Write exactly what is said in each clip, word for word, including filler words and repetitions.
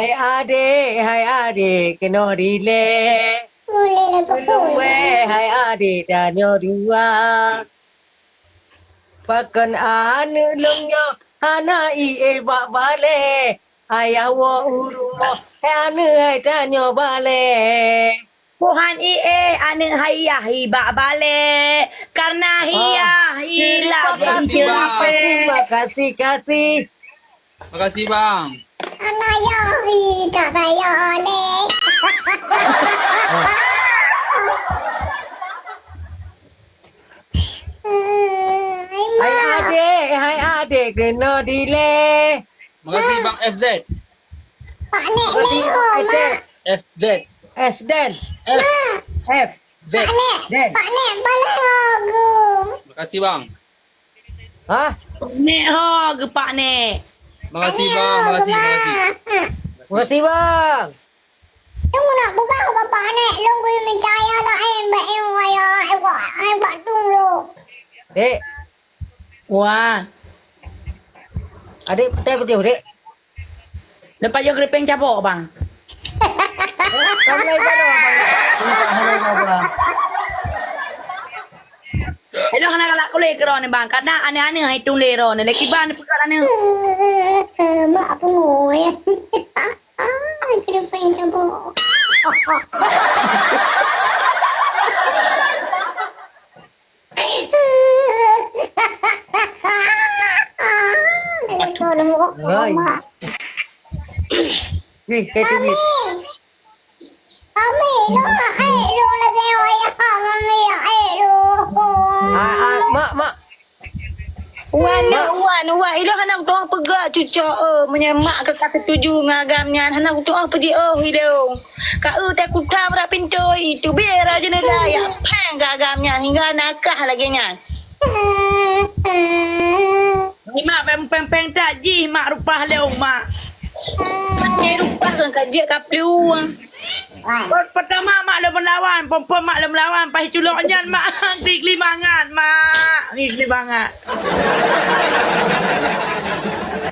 Hai adék, hai adék, keunoe dilèe. Ulèe lé papa. Ulôn wèh, hai adék, tanyoe dua. Pakon aneuk lôn nyoe hana ié bak balèe. Ayah woe u rumoh, hai aneuk hai tanyoe balèe. Tuhan ié aneuk hai yah i bak balèe, karena hi yah i lagèe. Terima kasih, terima kasih, kasih. Makasih, Bang. Aneuk yah i tak payah lé. Hai adék, hai adék, keunoe dilèe. Makasih, Bang F Z. Pak Nek Makasih, Leo, F Z. Mak. F Z. S D N. F. Mak. F. Z. Pak Nek, Den. Pak Nek, boleh lagu. Makasih, Bang. Hah? Pak Nek ho, geupak Nek. Makasih, Bang. Makasih, makasih. Makasih, Bang. Lôn nak peugah bak Pak Nek, lôn keuneuk meucaya laén bak nyang raya, eh, bak, eh, bak dum lôn. Dek. Wah. Adék, teh beutôi, Dek. Lepas jok keripieng cabok, Bang. Eh, kamu lain pada, Bang. Ini tak halal, Bang. Aduh, hana galak kulé keu droeneuh, Bang. Kadang aneuëk-aneuëk hai tuléh droeneuh. Lé kiban peugah aneuëk. Mak pungui. Keripieng cabok. Hai. Ih, kayak tu, Bi. Mami, lu nak air lu lagi, ayah, Mami, air lu. Ah, ah, mak, mak. Wan, mak. Wan, wan, ilong hana tuah peugah cucok, eh, meunyoe mak ka setuju ngon agam nyan, hana tuah peujiôh ilong. Ka eu teukuta bak pintoe, teubiet rot jeuneuda, ya pèng keu agam nyan hingga nakah lagèe nyan. Hai mak, pèng-pèng that jih mak rupah lé mak. Mak nyang rupah kan ka jeuet ka plueng. Pertama mak lôn meulawan, phôn-phôn mak lôn meulawan, paih culok nyan mak gli-gli mangat mak, gli-gli mangat.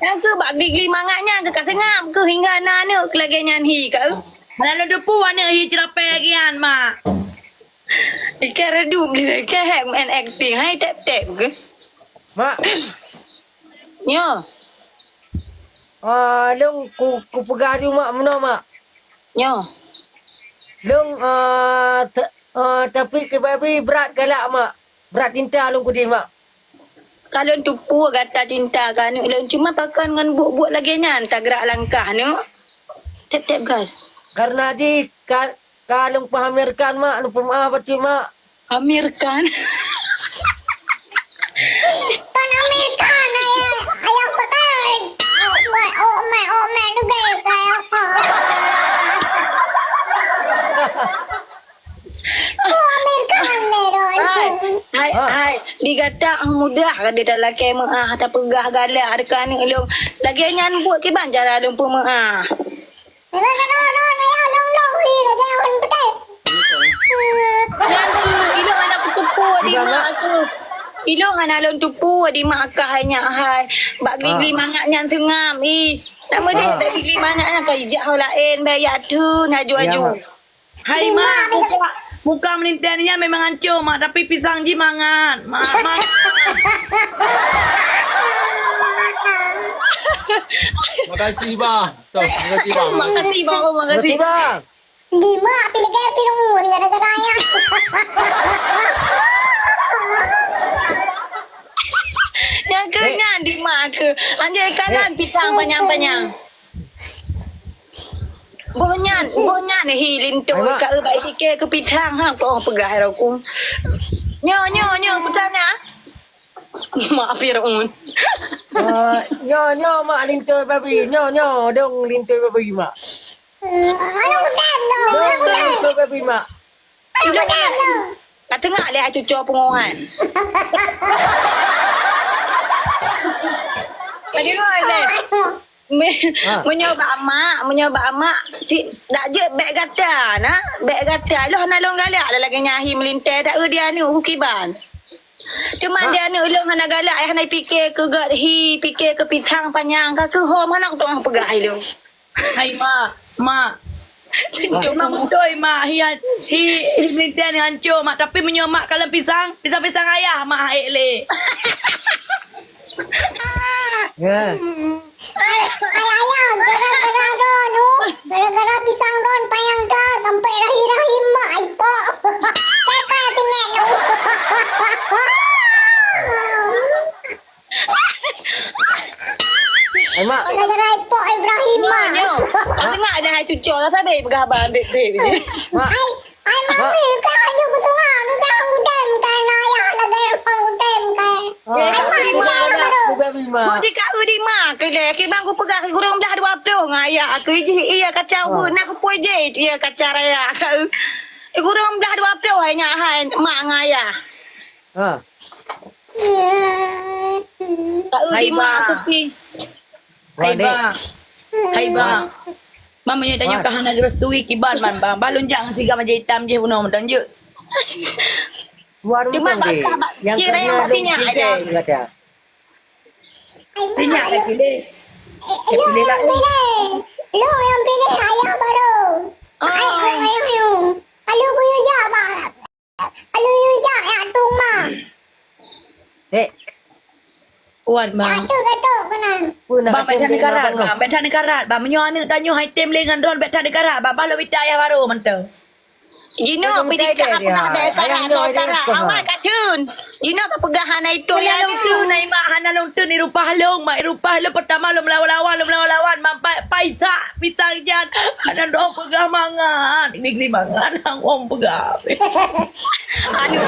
Nyang keuh bak gli-gli mangat nyan keuh ka seungab keuh hingga na aneuk lagèe nyan hi ka. Hana lôn teupeu aneuk hi ceurapèe lagèe nyan mak. Ikan redup di kehek main akting hai tep-tep ke? Mak. Nyo. Ah, lôn ku, ku peugah aju mak meunoe mak. Nyo. Lôn, ah, te-, ah, tapi keu babi brat galak mak. Brat cinta lôn keu jih mak. Ka lôn teupeu gata cinta keu aneuk lôn, cuma pakon ngon buet-buet lagèe nyan tagrak langkah neuk. Tep-tep gas. Karena jih ka, ka lôn peuamirkan mak, lôn peumeu'ah bacut mak. Amirkan. Kon amirkan, ayah, ayah pekan. Oh, my, oh, my, oh, my, tu gay, gay. Hai, hai, hai, di gata mudah ka di talakèe meu'ah, tapeugah galak deukah aneuk lôn. Lagèe nyan buet kiban cara lôn peumeu'ah. Nyan keuh, ilôn hana kuteupeu di mak keuh. Ilôn hana lôn teupeu di mak kah hai nyak hai. Bak gli-gli mangat nyan seungab ih. Nama deh bak gli-gli mangat nyan ka ijak ho laén, bèk ijak theun aju-aju. Hai mak, muka, muka meulintèe nyan memang hancô mak, tapi pisang jih mangat. Mak, mak. Makasih bang. Toh, makasih bang. Makasih bang, makasih. Makasih bang. Di mak pih lagèe pih lungun gara-gara nyan. Nyang keu nyan di mak keuh. Anjay kanan pisang panyang-panyang. Boh nyan, boh nyan hi linto ka eu bak pike keu pisang ha toh peugah roku. Nyo, nyo, nyo, kutanya. Mak Firaun. Ah, nyo, nyo, mak linto babi. Nyo, nyo, dong linto babi, mak. Ayo, udah, no. Dong linto babi, mak. Ayo, udah, no. Ka teungak lé cuco pungohan. Tadi lo, Zai. Me-, meunyoe bak mak, meunyoe bak mak, si, dak jeuet bèk gata, na? Bèk gata. Loh, hana lôn galak lah lagèe nyan hi meulintèe, dak eu dia ni, uhu kiban. Cuma dia ni ulôn hana galak, ai hana pike keu gèt hi, pike keu pisang panyang, ka keuhom hana kutu'oh peugah ilôn. Hai mak, mak. Mak beutôi mak, hi, hi, hi meulintèe hancô mak, tapi meunyoe mak kalon pisang, pisang-pisang ayah mak hek lé. Ya. Ai, ai ayah, gara-gara droeneuh, gara-gara pisang droen panyang that sampai rahim-rahim mak ai pok. Teka tinggi tu. Ai mak. Gara-gara ai pok Ibrahim mak. Nyoe, nyoe. Tengok dah hai cuco lah sabe peugah haba dek dek. Mak. Ai, ai mami kan aju beutengah, bukan udem kan ayah lagi apa udem kan. Ai mak. Budi kau di mak ke deh. Kiban ku peugah ke gurung belah dua puluh ngon ayah aku jih iya kacau. Nah aku pui jih iya kacau raya. Gurung belah dua puluh hai nyak hai mak ngon ayah. Ha. Kak Udi mak aku pi. Hai ba. Hai ba. Mama nyo tanyoe ka hana direstui kiban man ba. Balon jak ngon siga maja itam jih bunoe mantong jeuet. Cuma bak kah bak cire yang bak sinyak aja. Sinyak dah pilih. Eh, pilih lah ni. Lu yang pilih ayah baru. Ai, ai, ai, ai. Alu kuyuja ba. Alu yuja ya tuma. Eh. Wan ma. Ya tu ketuk kena. Bang beda negara, bang beda negara. Bang meunyoe aneuk tanyoe hai tem lé ngon droen beda negara. Bang balo bita ayah baru mantong. Jinoe pidika peugah deh karak deh karak awak katun. Jinoe ka peugah hana itu ya. Hana lungtu na imak hana lungtu ni rupa halong mak rupa halong pertama lom lawan-lawan lom lawan-lawan mampai paisa pisang jan. Hana dong peugah mangat. Ini mangat hang wong peugah. Aduh.